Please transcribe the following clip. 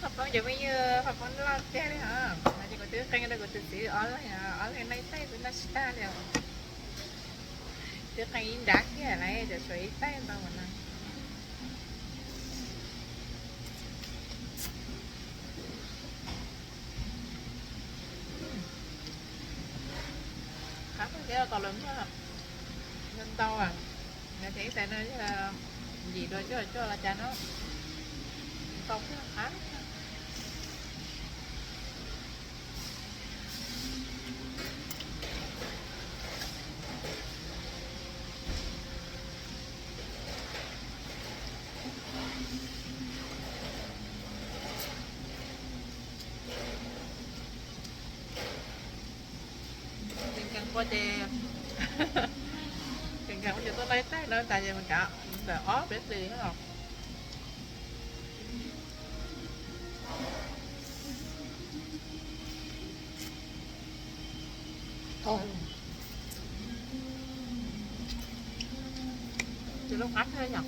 Qhov poob cov phooj ywg, qhov poob loj tiag li os. Ces kuv twb qee rau kuv tus txiv ob leeg, ob leeg noj ib tais xwb noj tsis tag li. Twb qee ib nrab kiag lawm, tshuav ib tais ntau mus no. Qab kawg thiab, tau lawv muag ntau, yog tias ib tais no yog yim dua cuaj cuaj los cas no, ntau kawg qab. Ces nkees qua ces, ces nkees ua ces tuaj noj ib tais no tas ces mus kav ntawm ob peb hlis os. Ces lub qab thiab yom.